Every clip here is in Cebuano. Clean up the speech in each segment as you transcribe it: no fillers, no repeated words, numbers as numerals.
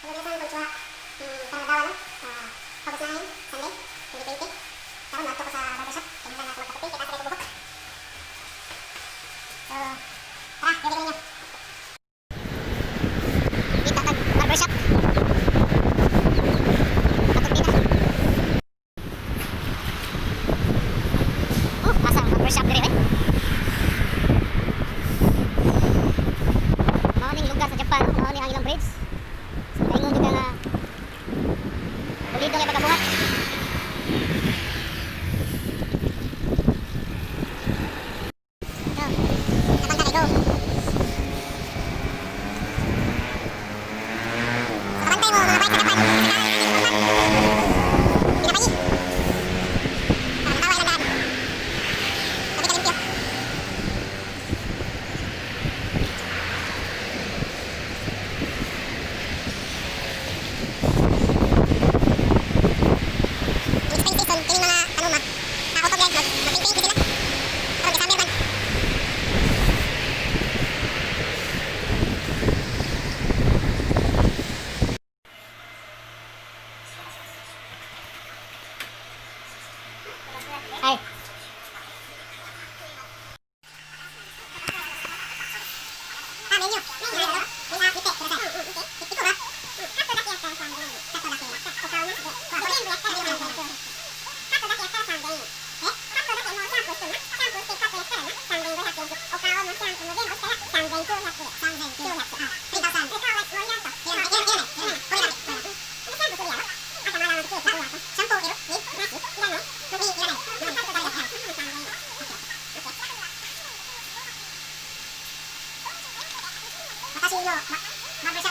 Hello, minasan, konnichiwa. Karong adlaw, no? August 9, Sunday, 2020. Karon naadto ko sa barbershop. Kinahanglan na ako magpatuping kay taas na buhok. So, tara, ready ko ninyo. Kita tag barbershop. Patugpi na. Oh, asa ang barbershop diri eh? Mao ning lugar sa Japan, mao ni ang ilang bridge. So, kaingon jud ka nga pulido kay pagkabuhat. Go. Tabang ka, go. So, kabantay mo mga bike sa Japan. Pinapayi. Para matawa ilang daan. Sabi ka limpyo. Ang spring season, kining mga ano ma, auto drive, mag-paint sila. Karon kay summer man. Ay. Ah, menu. Menu, ano? Menu, ite, ito ba? 私のバーバーショ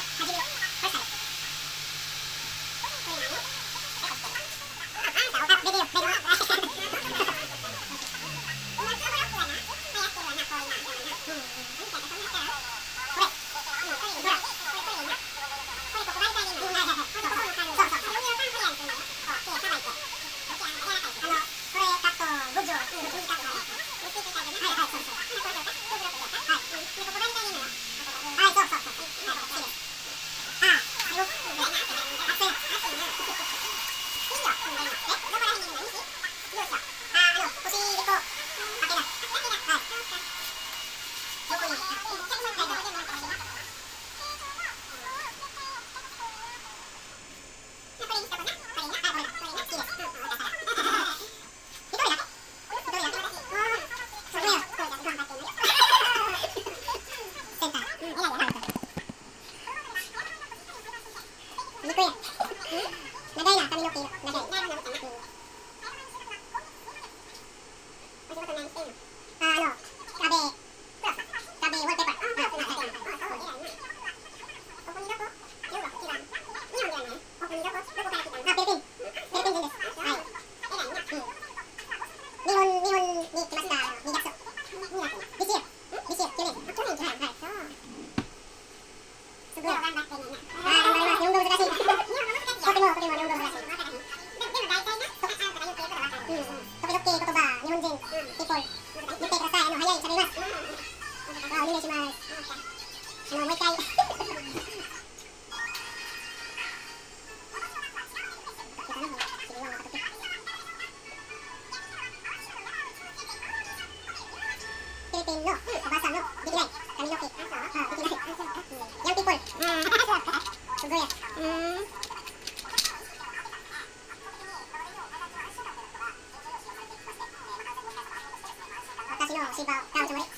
ップ始めるファースト。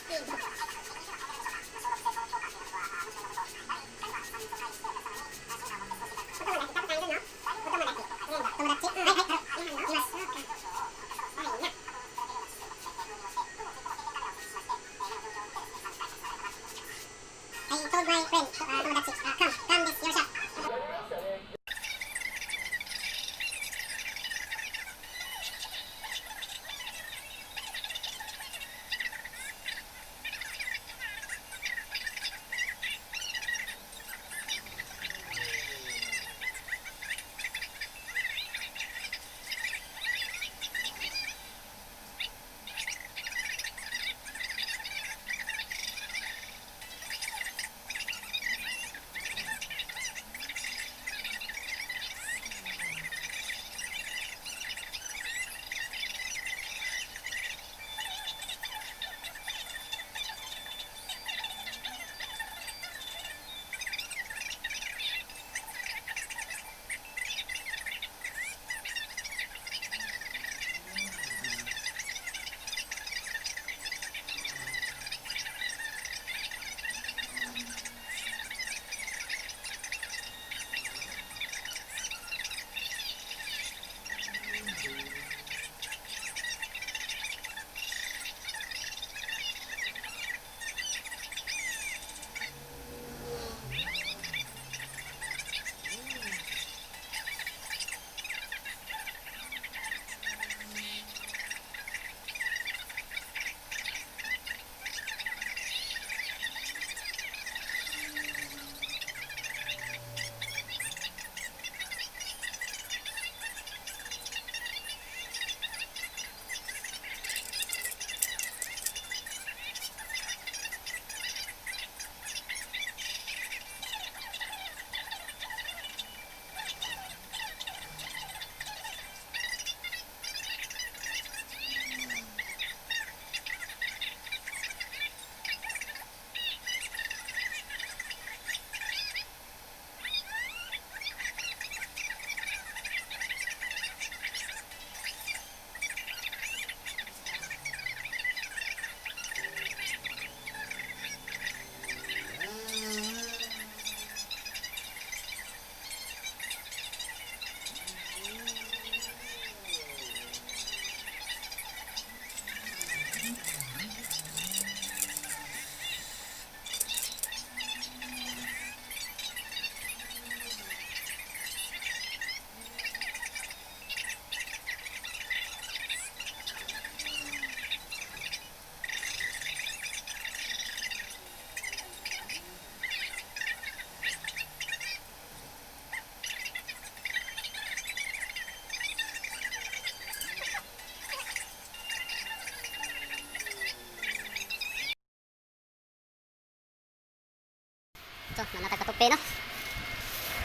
Ito, naa na katupe, no?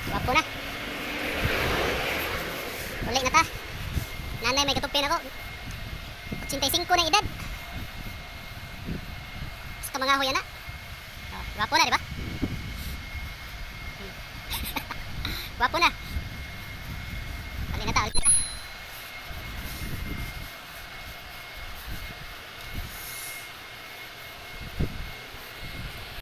Gwapo na. Uli na ta. Naa nay may katupe nako. 85 na edad. Sa mga hoy na. Oh, gwapo na, di ba? Gwapo na.